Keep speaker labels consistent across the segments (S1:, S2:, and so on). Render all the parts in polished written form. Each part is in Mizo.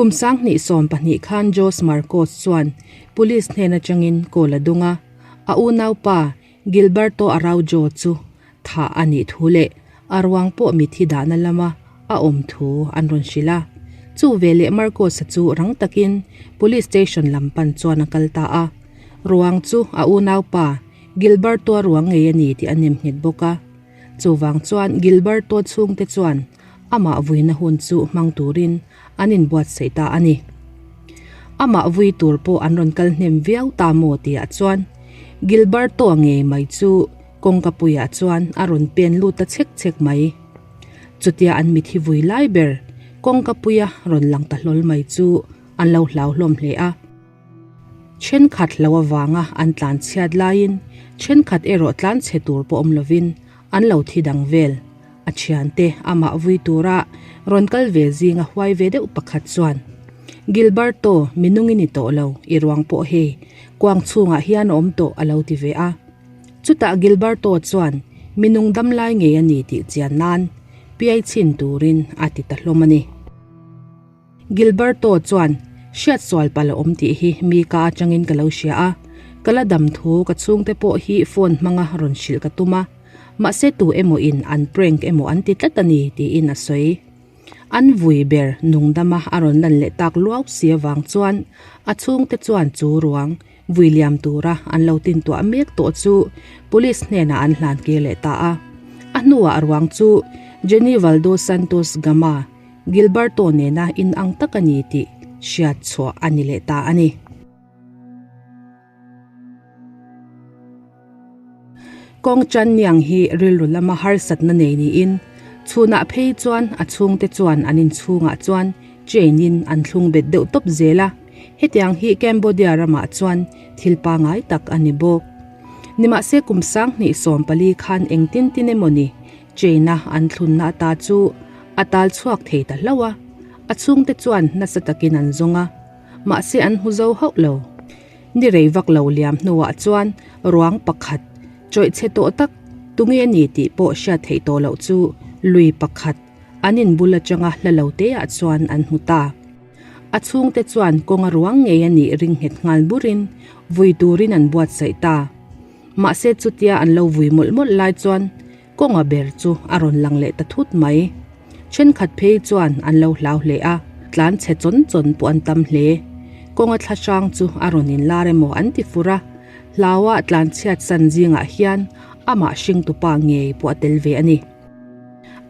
S1: Kum 2020 khan Jose Marcos chuan police hnen atangin call a dawng a, a unaupa Gilberto Araujo chu thah a nih thu leh a ruang pawh mithi dahna lama a awm thu an rawn hrilh a. Chu veleh Marcos-a chu rang takin police station lam pan chuan a kal ta a. Ruang chu a unaupa Gilberto-a ruang ngei a ni tih a nem nghet bawk a. Chuvang chuan Gilberto chhungte chuan amah vuina hun chu hmang turin an inbuatsaih ta a ni. Amah vui tur pawh an rawn kal hnem viau ta maw tihah chuan Gilberto-a ngei mai chu kawngka puiah chuan a rawn pen lut ta chhek chhek mai. Chutia an mithi vui lai ber kawngka puia rawn lang ta hlawl mai chu an lo hlau hlawm hle a. Thenkhat hlo avanga an tlan chhiat laiin thenkhat erawh tlan chhe tur pawh awm lovin an lo thi dang vel. A thiante amah vui tura rawn kal ve zinga huai ve deuh pakhat chuan, Gilberto, mi nung i ni tawh lo, i ruang pawh hei kuang chhungah hian a awm tawh a lo ti ve a. Chutah Gilberto chuan mi nung dam lai ngei a ni tih chian nan piai chhin turin a ti ta hlawm a ni. Gilberto chuan, Hriat sual palh a awm tih hi mi ka atangin ka lo hria a, ka la dam thu ka chhungte pawh hi phone hmanga rawn hrilh ka tum a, mahse tu emaw in an prank emaw an ti tlat a ni tiin a sawi. An vui ber nungdama a rawn lan leh tak luau si avang chuan a chhungte chuan chu ruang vui liam tura an lo tintuah mek tawh chu police hnenah an hlan kir leh ta a. A hnuah ruang chu Genivaldo Santos Gama, Gilberto nena inang tak a ni tih hriat chhuah a ni leh ta a ni. Kawng Chan Niang hi rilru lama harsatna nei niin chhunah phei chuan a chhungte chuan an inchhungah chuan chain in an thlung bet deuh tawp zel a, hetiang hi Cambodia ramah chuan thil pangai tak a ni bawk. Nimahse kum 2014 khan engtin tin emaw ni Chain-a an thlunna ata chu a tal chhuak thei ta hlauh a, a chhungte chuan nasa takin an zawng a, mahse an hmu zo hauh lo. Ni rei vak lo liam hnuah chuan ruang pakhat, chawih chhe tawh tak, tunge a ni tih pawh hriat theih tawh loh chu lui pakhat an inbul atanga hla lo teah chuan an hmu ta. A chhungte chuan kawnga ruang ngei a nih ring nghet nghal burin vui turin an buatsaih ta. Mahse chutia an lo vui mawlh mawlh lai chuan kawnga ber chu a rawn lang leh ta thut mai. Thenkhat phei chuan an lo hlau hle a, tlan chhe chawn chawn pawh an tam hle. Kawnga thla hrang chu a rawn inlar emaw an ti fur a, hlaua tlan chhiat san zingah hian amah hringtupa ngei pawh a tel ve a ni.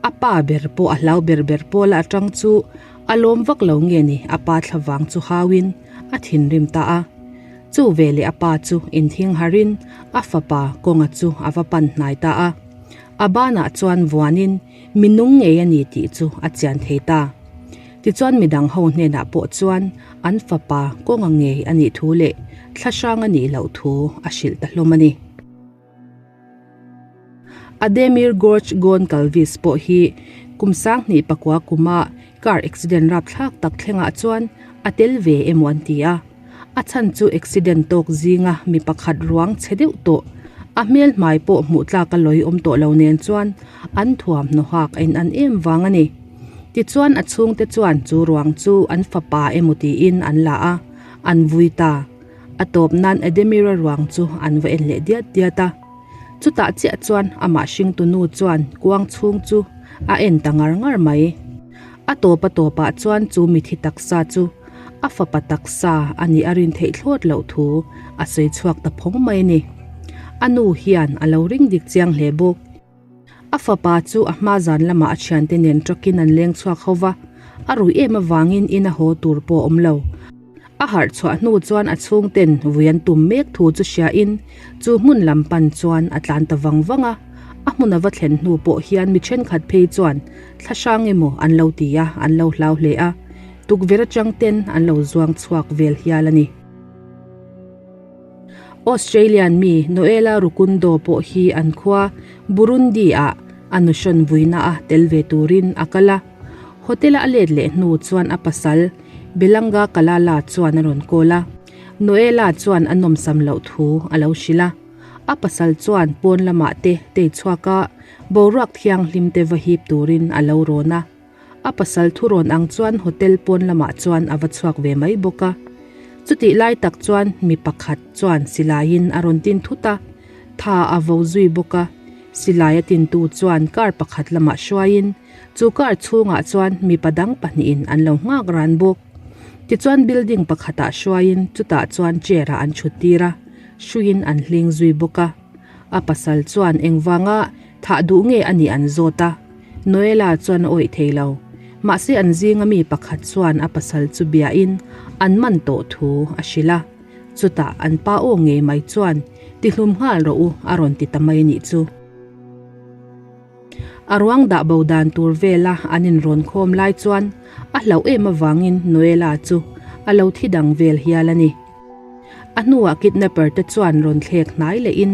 S1: A pa ber pawh a hlau ber ber pawla atang chu a lawm vak lo nge ni a pa thlavang chu hauin a thinrim ta a. Chu veleh a pa chu inthing harin a fapa kawnga chu a va pan hnai ta a. A banah chuan vuanin mi nung ngei a ni tih chu a chian thei ta. Tichuan midang ho hnenah pawh chuan an fapa kawnga ngei a nih thu leh thlahrang a nih loh thu a hrilh ta hlawm a ni. Ademir Gorge Goncalves pawh hi kum 2009 kuma car accident rapthlak tak thlengah chuan a tel ve emaw an ti a. A chhan chu accident tawk zinga mi pakhat ruang chhe deuh tawh, a hmel hmai pawh hmuh tlak a lawi awm tawh lo nen chuan an thuam hnawhak a inan em vang a ni. Tichuan a chhungte chuan chu ruang chu an fapa emaw tiin an la a, an vui ta. A tawp nan Ademira ruang chu an va en leh diat diat a. Chutah chiah chuan amah hringtu nu chuan kuang chhung chu a en ta ngar ngar mai. A tawp a tawpah chuan chu mithi taksa chu a fapa taksa a nih a rin theih thlawt loh thu a sawi chhuak ta phawng mai a ni. A nu hian a lo ring dik chiang hle bawk. A fapa chu a hma zan lamah a thiante nen truck-in an leng chhuak ho va, a rui em avangin in a haw tur pawh a awm lo. A harh chhuah hnu chuan a chhungten vui an tum mek thu chu hriain chu hmun lam pan chuan a tlan ta vang vang a. A hmun a va thlen hnu pawh hian mi thenkhat phei chuan thla hrang emaw an lo ti a, an lo hlau hle a, tukverh atang ten an lo zuang chhuak vel hial a ni. Australian mi Noela Rukundo pawh hi an khua Burundi-ah a nuhrawn vuina a tel ve turin a kal a. Hotel-a a let leh hnu chuan a pasal Belanga Kalala chuan a rawn call a. Noela chuan a nawmsam loh thu a lo hrilh a. A pasal chuan pawn lamah te tei chhuak a, boruak thianghlim te va hip turin a lo rawn a. A pasal thurawn ang chuan hotel pawn lamah chuan a va chhuak ve mai bawk a. Chutih lai tak chuan mi pakhat chuan silaiin a rawn tin thut a, tha a vo zui bawk a. Silai a tintu chuan car pakhat lamah hruaiin chu car chhungah chuan mipa dang pahnihin an lo nghak ran bawk. Tichuan building pakhatah hruaiin chutah chuan chair ah an thut tir a, hruiin an hling zui bawk a. A pasal chuan engvanga thah duh nge a nih an zawt a, Noela chuan a awih thei lo. Mahse an zinga mi pakhat chuan a pasal chu biain an man tawh thu a hrilh a. Chutah an pa aw ngei mai chuan tihlum nghal rawh u a rawn ti ta mai nih chu. A ruang dah bo dan tur vela an inrawn khawm lai chuan a hlauh em avangin Noela chu a lo thi dang vel hial a ni. A hnuah kidnapper te chuan rawn thlek hnai lehin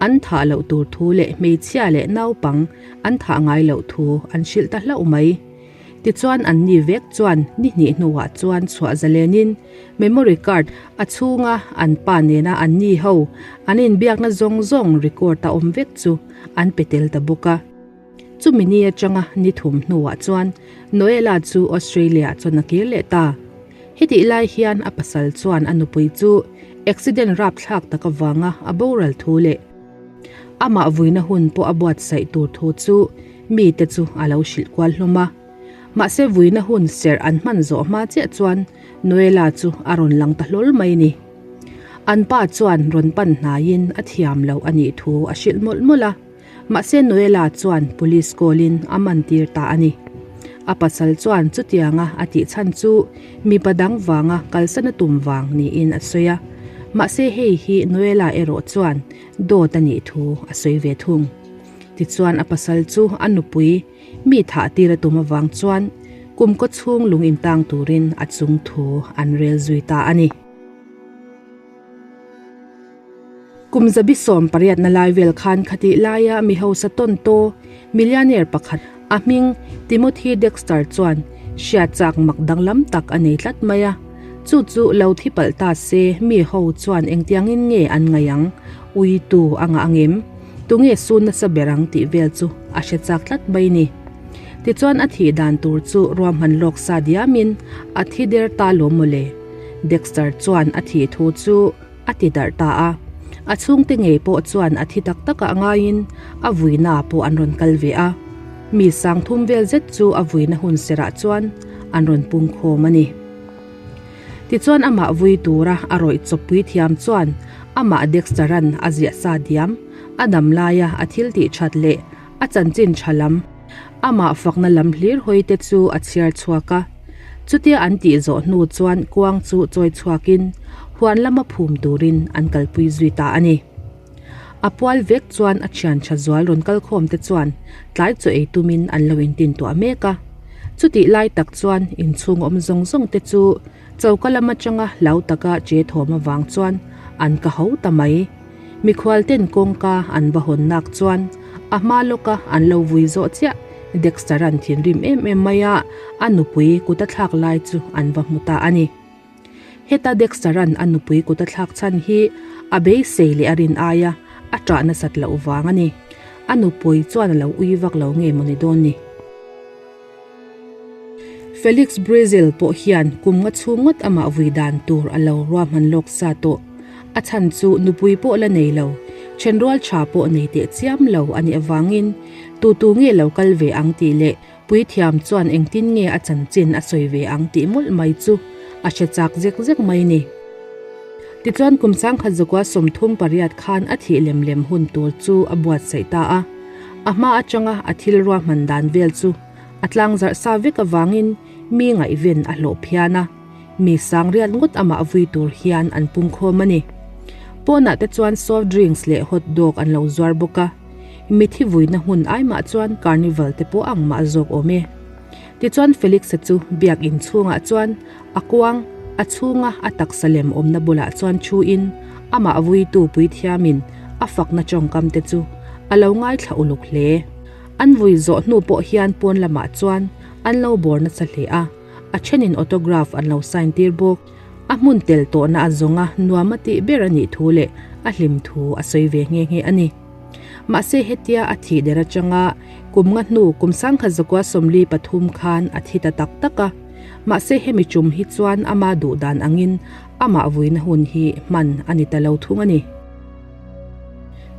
S1: an thah loh tur thu leh hmeichhia leh naupang an thah ngai loh thu an hrilh ta hlauh mai. Tichuan an ni vek chuan ni hnih hnuah chuan chhuah zalenin memory card a chhunga an pa nena an ni ho an inbiakna zawng zawng record a awm vek chu an pe tel ta bawk a. Chumi ni atanga ni thum hnuah chuan Noela chu Australia chuan a kir leh ta. Hetih lai hian a pasal chuan a nupui chu accident rapthlak tak avanga a boral thu leh amah vuina hun pawh a buatsaih tur thu chu mite chu a lo hrilh kual hlawm a. Mahse vuina hun serh an hman zawh hma chiah chuan Noela chu a rawn lang ta hlawl mai ni. An pa chuan rawn pan hnaiin a thiam loh a nih thu a hrilh mawlh mawlh a. Mahse Noela chuan police call in a man tir ta a ni. A pasal chuan chutianga a tih chhan chu mipa dang vanga kalsan a tum vang niin a sawi a. Mahse hei hi Noela erawh chuan dawt a nih thu a sawi ve thung. Tichuan a pasal chu a nupui mi thah tir a tum avang chuan kum kaw chhung lung intang turin a chung thu an rel zui ta a ni. Kum zabi 18na lai vel khan khatih laia mi hausa tawn taw millionaire pakhat a hming Timothy Dexter chuan hriat chak mak danglam tak a nei tlat mai a. Chu chu lo thi palh ta se mi ho chuan engtiangin nge an ngaih ang? Ui tu a ngah angem? Tunge sun nasa ber ang tih vel chu a hre chak tlat mai ni. Tichuan a thih dan tur chu ruahman lawk sa diamin a thi der ta lawm mawle. Dexter chuan a thih thu chu a ti darh ta a. A chhungte ngei pawh chuan a thi tak takah ngaiin a vuina pawh an rawn kal ve a. Mi sang thum vel zet chu a vuina hun serah chuan an rawn pung khawm a ni. Tichuan amah vui tura a rawih chawppui thiam chuan amah Dexter-a'n a ziah sa diam, a dam laia a thil tih that leh a chanchin tha lam, amah fakna lam hlir hawi te chu a chhiar chhuak a. Chutia an tih zawh hnu chuan kuang chu chawi chhuakin huan lama phum turin an kalpui zui ta a ni. A pual vek chuan a thian tha zual rawn kal khawm te chuan tlai chaw ei tumin an lo intin tuah mek a. Chutih lai tak chuan inchhung awm zawng zawng te chu choka lam atanga hlau taka che thawm avang chuan an ka ho ta mai. Mikhual ten kawngka an va hawn nak chuan a hma lawka an lo vui zawh chiah Dexter-a'n thinrim em em mai a, a nupui kut a thlak lai chu an va hmu ta a ni. Heta Dexter-a'n a nupui kut a thlak chhan hi a beisei leh a rin aia a ṭah nasat loh vang a ni. A nupui chuan a lo ui vak lo nge maw ni dawn ni. Felix Brazil pawh hian kum nga chhung ngawt amah vui dan tur a lo ruahman lawk sa tawh. A chhan chu nupui pawh la nei lo, ṭhenrual ṭha pawh nei teh chiam lo a nih avangin tu tu nge lo kal ve ang tih leh Puithiam chuan engtin nge a chanchin a sawi ve ang tih mawlh mai chu a hre chak zek zek mai ni. Tichuan kum sangkhat zakua 38 khan a thih lem lem hun tur chu a buatsaih ta a. A hma atanga a thil ruahman dan vel chu a tlangzarh sa vek avangin mi ngaihven a hlawh phian a. Mi sang riat ngawt amah vui tur hian an pungkhawm a ni. Pawnah te chuan soft drinks leh hot dog an lo zuar bawk a. Mithi vuina hmun ai mah chuan carnival te pawh ang mah zawk awm e. Tichuan Felix-a chu biak in chhungah chuan a kuang, a chhunga a taksa lem awmna bulah chuan thuin amah vuitu puithiamin a fakna tawngkam te chu a lo ngaithla uluk hle. An vui zawh hnu pawh hian pawn lamah chuan an lo bawr nasa hle a, a thenin autograph an lo sign tir bawk. A hmun tel tawhna a zawnga nuam a tih ber a nih thu leh a hlim thu a sawi ve nghe nghe a ni. Mahse hetia a thih der atanga kum nga hnu kum 1943 khan a thi ta tak tak a. Mahse hemi tum hi chuan ama duh dan angin amah vuina hun hi hman a ni ta lo thung a ni.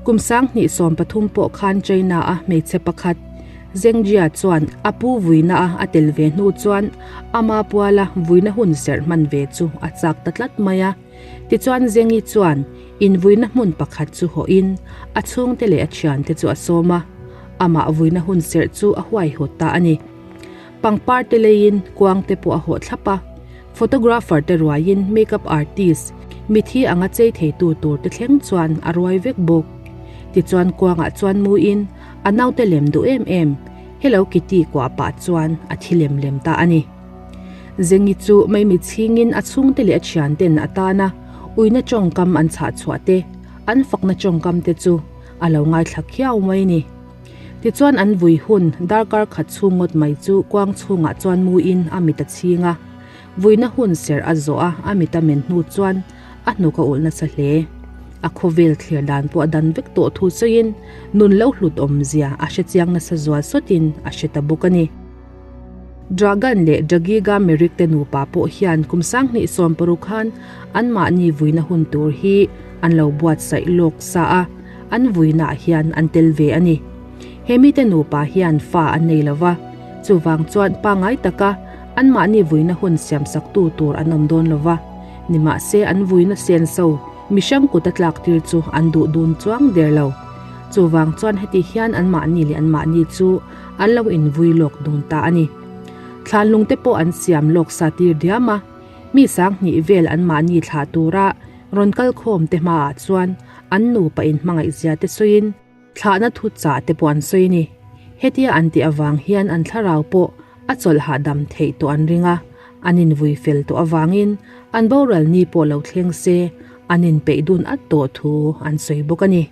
S1: Kum 2013 pawh khan China a hmeichhe pakhat Zheng Jia chuan a pu vuina a a tel ve hnu chuan ama puala vuina hun serh hman ve chu a chak ta tlat mai a. Tichuan Zheng-i chuan invuina hmun pakhat chu hawhin a chhungte leh a thiante chu a sawm a, amah vuina hun serh chu a huaihawt ta a ni. Pangpar te leiin kuang te pawh a hawh thlap a, photographer te ruaiin makeup artist mithi anga chei theitu tur te thleng chuan a ruai vek bawk. Tichuan kuangah chuan muin a naute lem duh em em Hello Kitty kuah pah chuan a thi lem lem ta a ni. Zengi chu maimi chhingin a chhungte leh a thianten a tan a, uina tawngkam an chhah chhuah te, an fakna tawngkam te chu a lo ngaithla khiau mai ni. Tichuan an vui hun darkar khat chhung ngawt mai chu kuang chhungah chuan muin a mit a chhing a, vuina hun serh a zawh a, a mit a men hnu chuan a hnuk a ulh nasa hle. A khawvel thlir dan pawh a dan vek tawh thu sawiin nun lo hlut awmzia a hrechiang nasa zual sawtin a hre ta bawk a ni. Dragan leh Dragiga Meric te nupa pawh hian kum 2016 khan anmahni vuina hun tur hi an lo buatsaih lawk sa a, an vuinaah hian an tel ve a ni. He mite nupa hian fa an nei lo va, chuvang chuan pangngai taka anmahni vuina hun siamsaktu tur an awm dawn lo va, nimahse an vuina senso mihrang kut a tlak tir chu an duh dun chuang der lo. Chuvang chuan heti hian anmahni leh anmahni chu an lo invui lawk dun ta a ni. Thlanlung te pawh an siam lawk sa tir diam a, mi 2000 vel anmahni thlah tura rawn kal khawm te hmaah chuan an nupa inhmangaihzia te sawiin thlahna thu chah te pawh an sawi a ni. Hetia an tih avang hian an thlarau pawh a chawlh hahdam theih tawh an ring a, an invui fel tawh avangin an boral ni pawh lo thleng se an inpeih dun at tawh thu an sawi bawk a ni.